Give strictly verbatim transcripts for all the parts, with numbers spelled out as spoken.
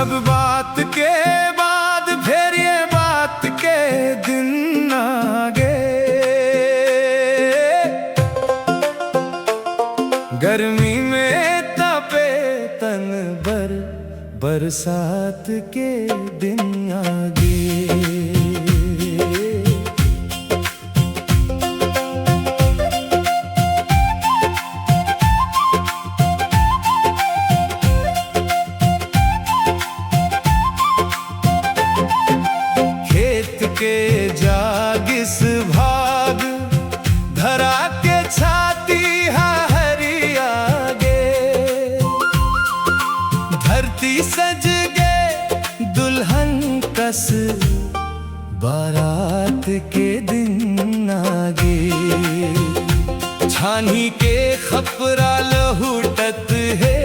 बात के बाद फेर ये बात के दिन आगे। गर्मी में तपे तन बर बरसात के दिन आगे। खेत के जागिस भाग धरा के छाती हा हरिया गे। धरती सज गे दुल्हन कस बारात के दिन आगे। छानी के खपरा लहुटत हे,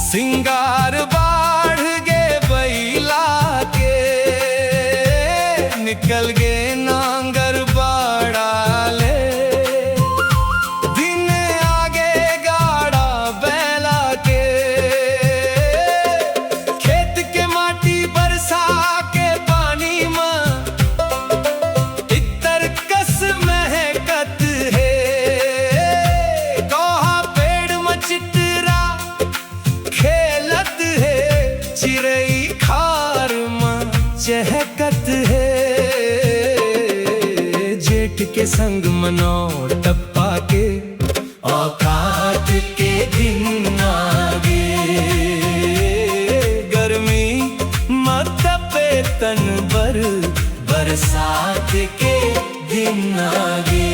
सिंगार बाढ़ गे बइला के। निकल गे नांगर बाड़ा ले, दिन आगे गाड़ा बैला के। खेत के माटी बरसा के पानी म इत्तर कस महकत हे। कोहा पेड़ म चिटरा खेलत हे, चिरई खार म चहकत हे। जेठ के संग म नौ टप्पा के औकात के दिन आगे। गर्मी म तपे तन बर बरसात के दिन आगे।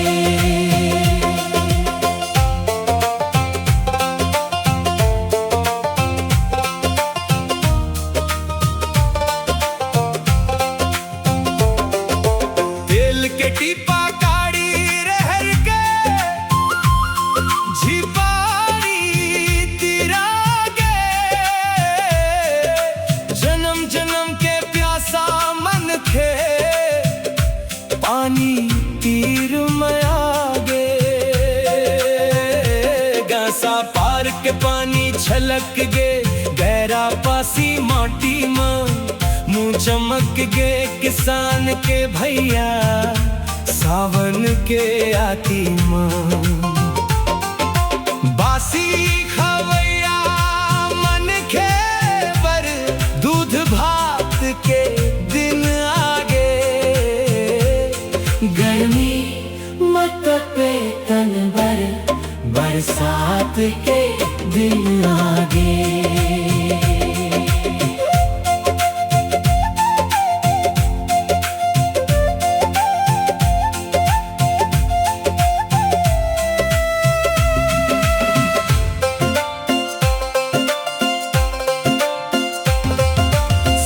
तेल के टीपा काड़ी रहर के, झिपारी तिरा गे। जन्म जन्म के प्यासा मन खे, पानी तीर म आगे। गांसा पार के पानी छलक गे, गैरा पासी माटी म। मुंह चमक गे किसान के भैया, सावन के आती म। बासी खवैया मन खे बर दूध भात के दिन आगे। गर्मी म तपे तन बर बरसात के दिन आगे।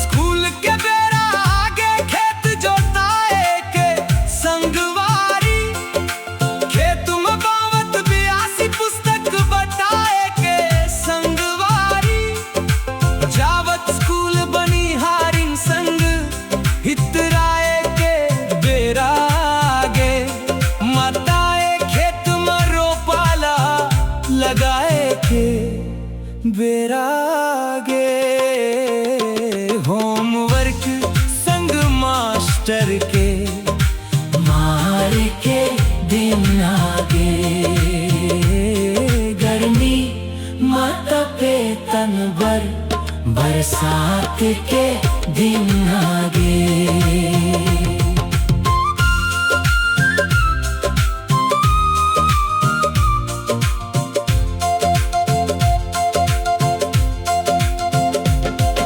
स्कूल के बेरा आगे खेत जोताए के संगवारी, खेत म बावत बियासी पुस्तक बटाए के संगवारी, जावत स्कूल बनिहारिन संग हितराए के बेरा आगे। मताए खेत म रोपाला लगाए के बेरा गे। होमवर्क संग मास्टर के मार के दिन आगे। गर्मी म तपे तन बर बरसात के दिन आगे।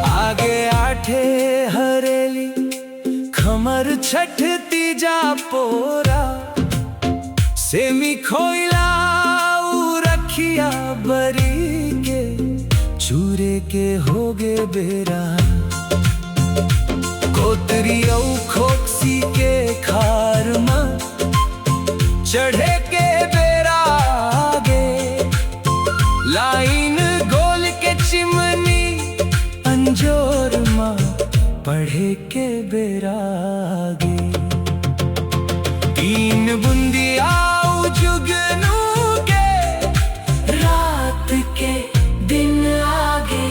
आगे आठे हरेली, खमर छठ तीजा पोरा, सेमी खोइला उ रखिया बरी के, चूरे के होगे बेरा। कोतरी अउ खोकसी के खार म चढ़े के बेरा आगे। लाइन गोल के चिमनी अंजोर म पढ़े के बेरा आगे। तीन बुंदी अउ जुगनू के रात के दिन आगे।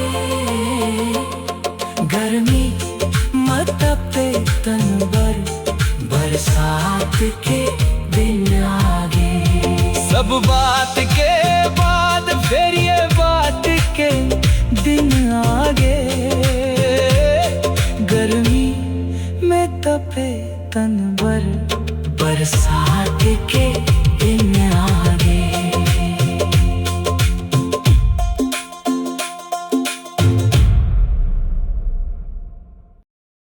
तपे तन बर बरसात के